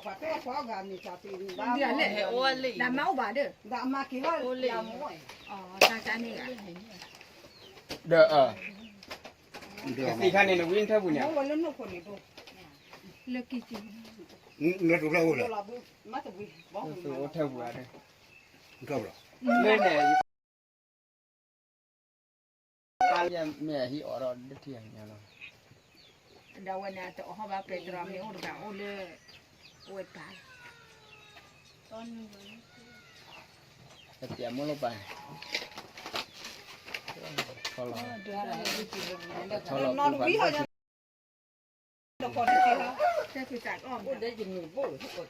ပှၤတဲပှၤဂၤန့ၣ် တၢ်သ့ၣ်န့ၣ် ဒၣ်မၤအိၣ်ဘၣ်ဒီး ဒၣ်မၤက့ၤဝဲလၢ တၢ်တၢ်န့ၣ် ဒီး ကသံၣ်ခါန့ၣ် နဝံထၢပူၤန့ၣ် လၢကံၢ်ကံၢ် လၢအိၣ်ထၢပူၤဒီး လၢန့ၣ် မ့ၢ်ဟံးအီၤဒီး ဒ်ထံၣ်ညါလီၤ. ဒီးဝဲန့ၣ် တအီၣ်ဟီၣ်ဘၣ်ပဲတြီမ့ၢ်အိၣ်တဂၤအိၣ်လၢ အိၣ်ဝဲပၢ် တပျဲမိၢ်လီၤပၢ် ထီလီၤ ထီလီၤ သးပ့ၤနီၣ်သးဆူၣ်ကၠီမ့ၢ်ဘိၣ်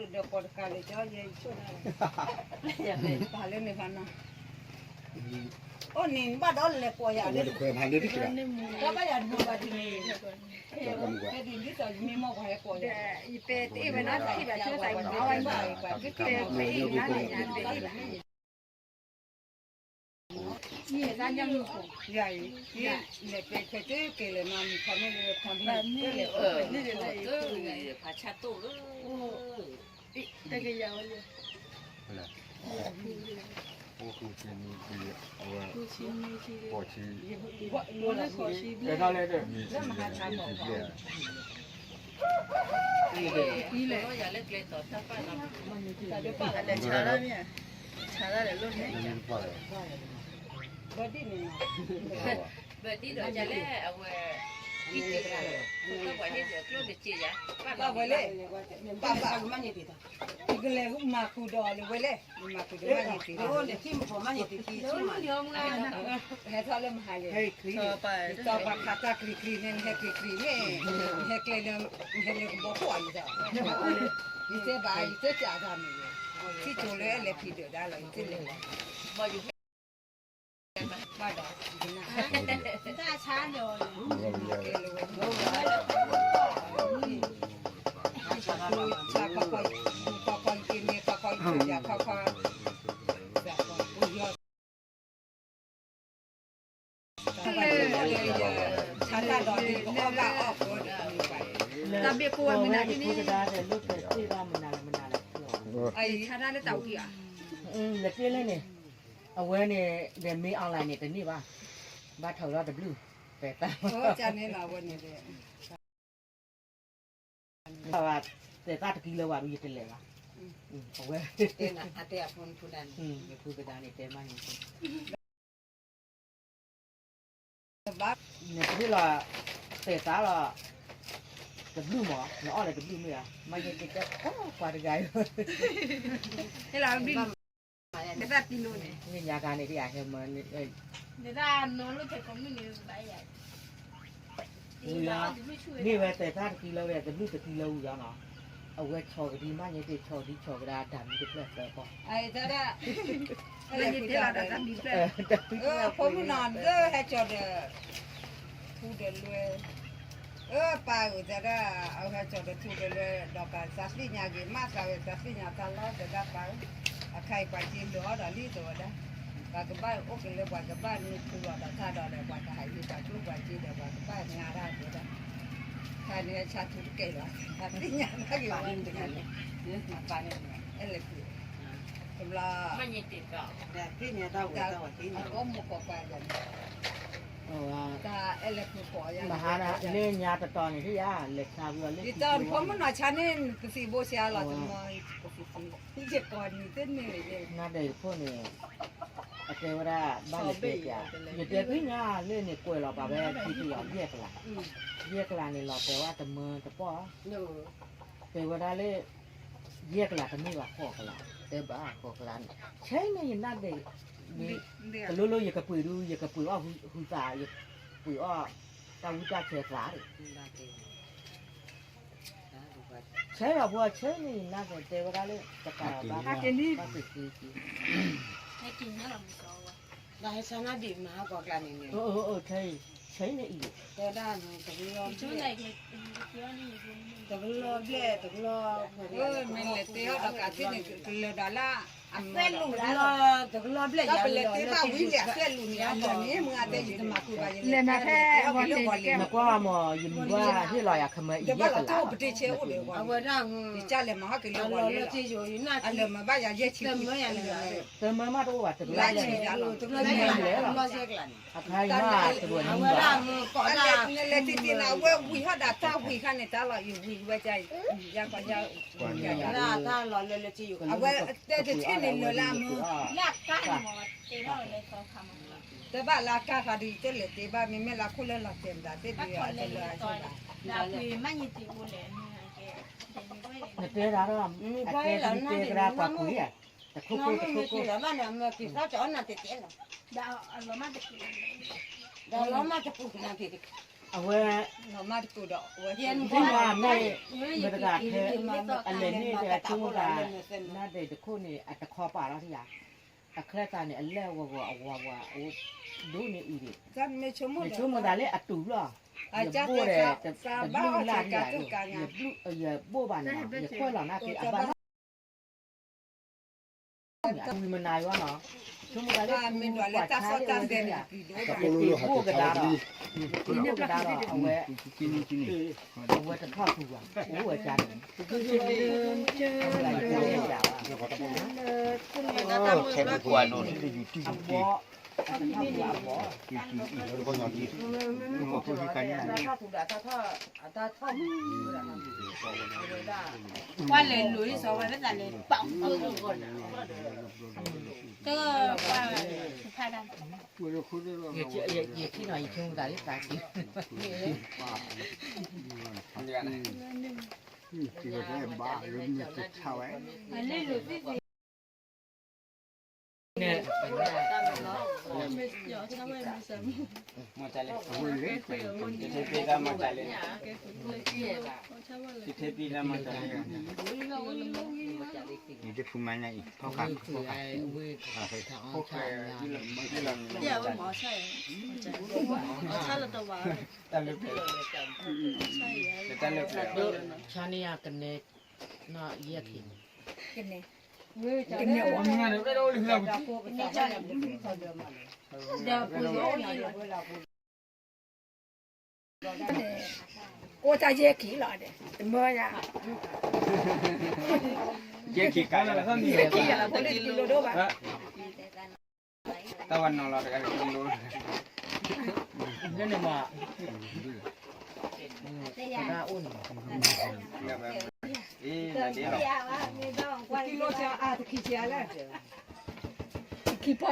လၢ ကိးဆိၣ်ဘၣ် ပာ်လၢန့ၣ်ဖးနီၤ အိၣ်န့ၣ် နဘၣ်ဒီးလဲၤကိးယၤလၢ တခွဲးဖးလၢတက့ၢ် တဘၣ်ယၤဒိဘၣ်ဒ်န့ၣ် ဖဲဒ်ဒ်သိးယမ့ၢ်မီၢ်ပှၤဟဲကိးယၤ ယပဲတ့ၢ်ဝဲနီၤ တထံၣ်ဘၣ်ဆိသးယမၤဝဲဘၣ် ပှၤတ့ၢ်ပဲအ့ၣ်နၤန့ၣ် ယတ့ၢ်ဘၣ် ယံၤ ယံၤ လဲၤပဲခဲတုၤက့ၤလဲၤမၤမုၢ်ခီမ့ၢ်လၢခီမ့ၢ် ဖးဆၣ်တိၢ်လၢ တကယၤဝဲ အိၣ်ဃုဆံနွံဆံ အဝဲ ဃုဆံနွံဆံ ဃိးဆံ လၢမဟါဆါမီၢ် လဲၤ လဲၤဆါဒၣ်မ့ၢ် ဆါဒၣ်လဲၤလိၣ်န့ၣ် ဘၣ်ဒ်န့ၣ် ဘၣ်ဒ်ဒီးယၤလဲၣ် အဝဲ ဒ်တ့ၢ်လၢ ပှၤဟ့ၣ်ဒီးကျိၣ်တစ့ယၤ ဘၣ်ဝဲလဲၣ် ဘၣ်ဘၣ် ယကလဲၤမၤဃုာ်ဒီးလၢဝဲလဲၣ် ယမၤဃုာ်ဒီးမၤန့ၢ်တ့ၢ် ဟဲထီၣ်လၢမဟါလဲၣ် စီၤပၤခးတၢ်ကြံးကြံးန့ၣ် နဟဲကြံးကြံးန့ၣ် နဟဲကျဲလၢ နဟဲလၢကဘီခိၣ်အံၤဒီး ယတဲဘၣ် ယတဲကးတၢ်မ့ၢ် ထံၣ်ကၠိလၢအဲၣ်လဲၤဖံးဒၢးဒၣ်လီၤ ယတဲလဲၤ ဘၣ်ဒီး တၢ်ဆါလီၤ တၢ်ဘ့ၣ်ကိးဝဲမနုၤဒ်န့ၣ် ဆါတၢ်လၢတၢ်ဝံၤဧါ လဲၤတ့ၢ်လၢန့ၣ် အဝဲန့ၣ် ဒီးမ့ၢ် online န့ၣ် တန့ၢ်ဘၣ် ဘၣ်ထီၣ်လီၤတဘျုး ပဲာ်သၣ် တဲသၣ်တကံလၢဝဲဒၣ် ယတလဲၤဘၣ် အဝဲ ယဖုကဒါန့ၣ် တဲမးန့ၣ် နတဘ့ၣ်လီၤ တဲသးလီၤ တဘျုးမး နအီၣ်လၢတဘျုးမ့ၢ်ဧါ မ့ၢ်ယဲကဲကဲ ပှၤတဂၤ ဟဲလီၤဘျုး နသးတံလိန့ၣ် လၢညါကါန့ၣ် ဒ်အဟဲမၢန့ၣ် နသးနီၤလိၣ်ဖဲကိးမုၢ်န့ၣ် ဘၣ်ယၤ ဝံၤလီၤ မ့ၢ်ဝဲတဲသးတကံလၢဝဲ တဘျုးတကံလၢဝံၤလီၤနီၤ အဝဲဆီၣ်ကဒံမး ညဲတ့ၢ်ဆီၣ်ကဒံဆီၣ်ကဒါတၢ်မံတဖျၢၣ်သၢပီ တၢ်မံတဖျၢၣ် ဖိမုၣ်နီၤ ဒၢဟဲကၠီၤဒီး ထူဒီးလွဲ အၢပၢ်ဧၢ တဲဒၣ် အဝဲဟဲကၠီၤဒီးထူဒီးလွဲ ဒီးကသးသ့ၣ်ညါဂ့ၤမး သးဝဲသးသ့ၣ်ညါတၢ်လီၤ တဲဒၣ်ပၢ်ဧၢ အခါအံၤပှၤစ့လၢအီၤဒီးလံ တဲဝဲဒၣ် ပှၤကဘၣ်အိၣ်က့ၤလၢပှၤကဘၣ်မ့ၢ်ထူလီၤဒီးတၢ်ဒီးလဲၣ် ပှၤကဟးဟ့ၣ်ပှၤကျိၣ်ပှၤစ့ဒီး ပှၤကဘၣ်ငါတၢ်တဲဒၣ် ခါန့ၣ်ဆါထူတကဲလီၤ သးသ့ၣ်ညါတၢ်ဂ့ၤဝဲ အဲၣ်လဲၤဖုး တဘျီ သ့ၣ်ညါတၢ်ဝဲတၢ်ဝဲသ့ၣ်ညါ အကိးမိၢ်ကိးပၢ်ဒီး တၢ်အဲၣ်လဲၤဖုးကိးယၤ မဟါလၢညါတတီၤန့ၣ် ဟ့ၣ်ယၤ လဲၤဆါဝံၤအီၤလၢ ယတၢ်ဖိမုၣ်နီၤဆါန့ၣ် ကသံၣ်ဘိဆါလီၤ တမီၤ ယကိးနံၤသ့ၣ်န့ၣ် နၤဒီးယဖိန့ၣ် အတဲဝဲဒၣ် ဘၣ်လဲၤတဲပၠး ယတဲသ့ၣ်ညါလၢန့ၣ်ကွဲးလီၤဘၣ်ဝဲ ခံကယၤယဲၢ်ကလး ယဲၢ်ကလးန့ၣ်လီၤတဲာ်ဝဲတမၢတပီၢ် တဲဝဲဒၣ်လၢ ယဲၢ်ကလးတမ့ၢ်ဘၣ်ဃိးကလး တဲဘၣ်ဃိးကလးန့ၣ် ဆဲးန့ၣ်ယနၢ်ဒဲး တလိၤလိၤယကပှ့ၤဒုး ယကပှ့ၤအီၣ်ဟုသး ယပှ့ၤအီၣ်တၢ်ဝံတၢ်ဆဲးသး ဆဲးလီၤဖိဆဲးန့ၣ်ယနၢ်ဒဲး တဲဝဲဒၣ်လၢ တကးဘၣ် ဘၣ်က့ၤန့ၣ် ဘၣ်က့ၤက့ၤက့ၤ ဆဲးန့ၣ်အံၤ တကလီၤဘျဲၣ် တကလီၤ မ့ၢ်လဲၤတဲအီၤဒီးကးသ့ၣ်န့ၣ် ကလၢၤဒီးလၢ အသွဲလူၤလၢ တကလီၢ်ဘျဲၣ်ယၤ ပလဲၤတ့ဘၣ်ဝံၤလဲၤအသွဲလူၤန့ၣ် အလၢာ်န့ၣ် မ့ၢ်အတဲယတမၤကွံာ်ဘၣ်ယလဲၤ နကွၢ်မ့ၢ် ယမုၢ်ဘၣ်ဟ့ၣ်လီၤယၤ ခမၢအံၤ ယဘၣ်လီၤထီၣ်ပတ့ဆဲအိၣ်ဒီး အဝဲဒၣ် ယကလဲၤမၤဟီၣ်က့ၤလၢဂီၤလၢ အလၢာ်မၤဘၣ်ယၤယဲၢ်ဆံ တမၢမးတအိၣ်ဘၣ် တကလီၢ်ဘျဲၣ် အခါအံၤမး တရူးနံၤဘၣ် အဝဲဒၣ် လဲၤတ့တ့န့ၣ် အဝဲဝံၤဟီၣ်ဒၣ်တၢ်ဝံၤခါန့ၣ် တၢ်လီၤယဝံၤဝဲကါအံၤ ယါကီယါ အဝဲ တဲတထံၣ်န့ၣ်လၢလၢအမုၢ် လၢအကါန့ၣ်မ့ၢ်တဲထီၣ်လၢသီခါမး တဘၣ်လၢအကါခါဒီး တလဲၤတ့ဘၣ် မ့မ့ၢ်လၢခိၣ်လၢလီၤတဲာ်မတၤသ့ၣ်ဒုး အတလၢအကါဘၣ် နတဲဒၣ်ဒီး အတဲတတဲကဒါပှၤကွံာ်ဧါ တခိၣ်ခိၣ်တခိၣ်ခိၣ် ဒီးလီၤမၢ်တပူၤနၤ အဝဲ လီၤမၢ်တပူၤဒီး ဝဲ မ့ၢ်မ့ၢ် မတဂၤဖဲ အလဲၤန့ၢ်ဒီးဆိကမိၣ်သး နၤဒီးတခိၣ်န့ၣ် အတခီပာ်လီၤတယၤ အချၢသးန့ၣ် အလဲၢ်ဝဲဂီၤအဝၤဝၤ အဒိၣ်န့ၢ်အံၤဒံး နဆိကမိၣ်သးလၢအတူၢ်လီၤ ယဘိၣ်ဒီး တဘျုးလၢ်န့ၣ် ယဘိၣ်ဘၣ်န့ၣ် ယကွဲးလီၤနၤက့ၤအဘၣ် ဝံၤမနၤယွၤနီၤ ဆိကမိၣ်တၢ်လၢ တဘိၣ်ကဒါဒီး တဘိၣ်ကဒါဒီး အဝဲ အဝဲတထီၣ်သူဘၣ် အိၣ်ဝဲကါန့ၣ် အဘီ အထီၣ်သူဘၣ်အဘီ ကွၢ်လဲၤလိၤအံၤစီၤဝဲသတးလဲၤပာ်အီၤ တၢ်ကွၢ်ဖးဒၣ် ယထံၣ်နီၤ ယဆိကမိၣ်သးလၢသးက့ၤ မ့ၢ်တၢ်လဲၣ် တထံၣ်ဖဲတၢ်မ့ၢ်တၢ်လဲၣ် တထံၣ်ဖဲတၢ်မ့ၢ်တၢ်လဲၣ် ယတဖုမၤညါအံၤ ဖီၣ်ဃာ် ဖီၣ်ဃာ် တၢ်လၢပျၢၤ တၢ်လၢပျၢၤ ဆါန့ၢ်ယၤကနဲ နီၢ်ယဲၢ်ခံ ကနဲ အိၣ်တၢ်ယဲၢ်ခံလီၤ တမၢယၤ ယဲၢ်ခံကလီၤ ယဲၢ်ခံကလီၤ ဖိလံတကံလိဒိၣ်ဘၣ် တၢ်ဝဲနီၤလီၤတဂၤတကံလိ လၢန့ၣ်မး တဂၤအိၣ်န့ၣ် တကံလိဆါအါ တကံဆါလၢ တကံပီၢ်န့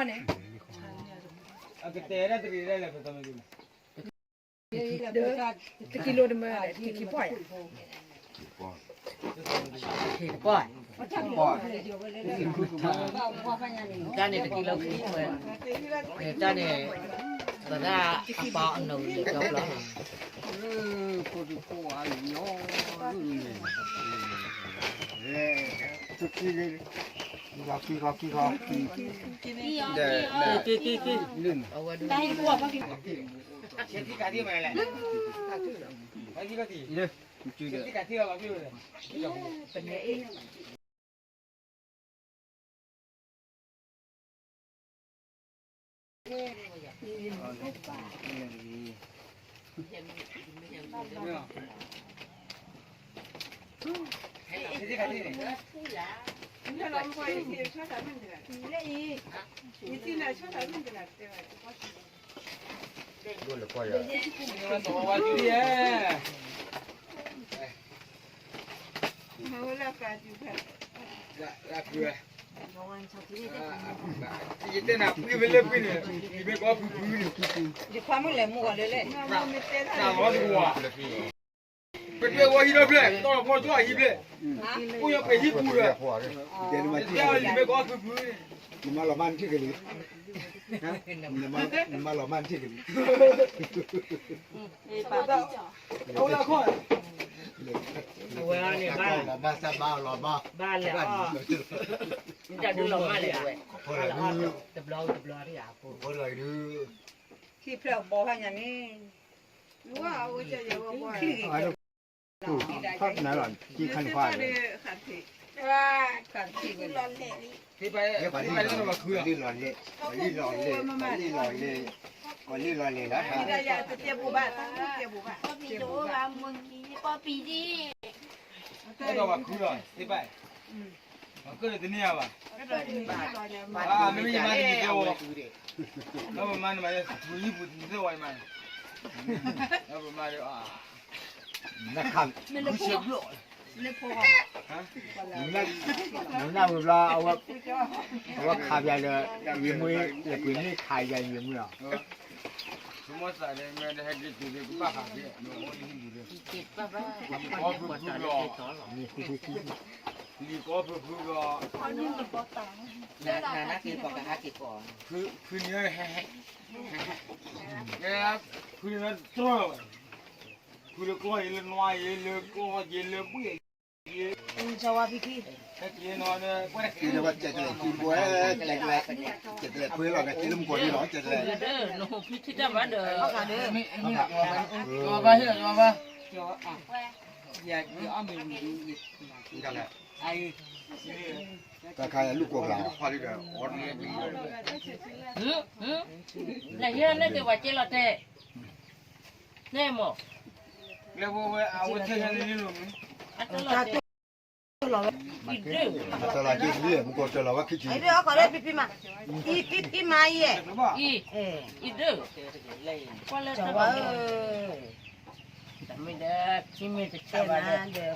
ၣ် အကတဲဒၣ်တရံးဒၣ်လဲၣ် ပသးမ့ၢ် တကံလိတမၢဒီး တကံခံပီၢ်ယၤ တကံတပီၢ် တၢ်န့ၣ်တကံလိခံဝဲ တၢ်န့ၣ် သရၣ်အပီအနီၢ်ဂံၢ်ကီဘျီ ခိၣ်တခိၣ်အါလီၤ ခံခီ ခံခီ ခံခီ အဝဲဒၣ် ပနဲအ့ၣ် ယတဲနၤ ပှံၢ်ဝဲလၢပှံၢ်န့ၣ် ယမ့ၢ်ကီဖုဖုန့ၣ် ယခွါမုၣ်လဲၤမူဂီၤလၢလဲၣ် တၢ်လီၤတဝါ ပတဲဝဲဟံးဒီဖျၢၣ် တီၢ်ဖီကၠီဟံးဖျၢၣ် အိၣ်ယပှဲၤဟံးပူၤဒီး ယတဲအီၤယမ့ၢ်ကီဖုဖုန့ၣ် နမၤလီၤမၢ်နထံၣ်ကလံ နမၤလီၤမၢ်နထံၣ်ကလံ အဝဲန့ၣ်ဘၣ် ဘၣ်လီၤမၢ်လဲၣ် တဘျီတဘျီတဂၤ ဟံၣ်ဖျၢၣ်ဘီဖးညါန့ၣ် ထီၣ်နၤလီၤ ကံခါန့ၣ်ခွါ ပှၤလံၣ်လီၤလဲၣ်, ပှၤလံၣ်လီၤလဲၣ်, ပှၤလံၣ်လီၤလဲၣ်, ပှၤလံၣ်လီၤလဲၣ်လီၤ, အဲၣ်ဒိးပှၤခုလီၤ, သ့ၣ်ပာ်, ပှၤကၢၣ်န့ၣ်တန့ၢ်ဘၣ်, မ့မ့ၢ်ယမါတမံၤကဲဝဲ, ဒီးပမါန့ၣ်မး ပှၤဟံၣ်ပူၤတန့ၢ်ဝဲမး, ဒီးပမါဒီး နခါ, နနၢ်ဝံၤဘျီ, အဝဲခးပၠးဒီး, ယမွေး, ယကွံာ်န့ၢ်ခးယၤယမွေးလီၤ, လံာ်ကီဖုဖုလီၤ, လံာ်ကီဖုဖုလီၤ, ဖုန့ၣ်, ဖုန့ၣ်တြီၢ်လီၤ, ဖုလၢကီၢ်အံၤလၢနွါအံၤလၢကီၢ်က့ၤလၢဘှ့ၣ်အံၤ, က့ၤနီၤ, က့ၤလၢဝဲကဲကလဲာ်က့ၤဘှဲ, ကဲကလဲာ်, ကဲကလဲာ်ဖုလီၤ, က့ၤလၢမူကီၢ်ဒ်လီၤ, ကဲကလဲာ်, နဟူးဖံထံတၢ်ဘၣ်ဒီး, ဘၣ်ဟ့ၣ်လီၤဘၣ်, တၢ်ခါယလူၢ်ကိးဖျါ, နဟ့ၣ်န့ၢ်က့ၤပှၤကဲလီၤတဲာ်, တဲမး, လၢဝဲဝဲအဝဲထဲလၢလံလိၤမး, အတလီၤတဲာ်, အတလီၤက့ၤလံ, မူကီၢ်တလီၤဝဲခံဆံ, အံၤဒၣ်, အံၤဒၣ်, ကွၢ်လၢတၢ်ဘၣ်, တမ့ၢ်ဒီး, ခံမ့ၢ်တဆါဘၣ်ဒီး,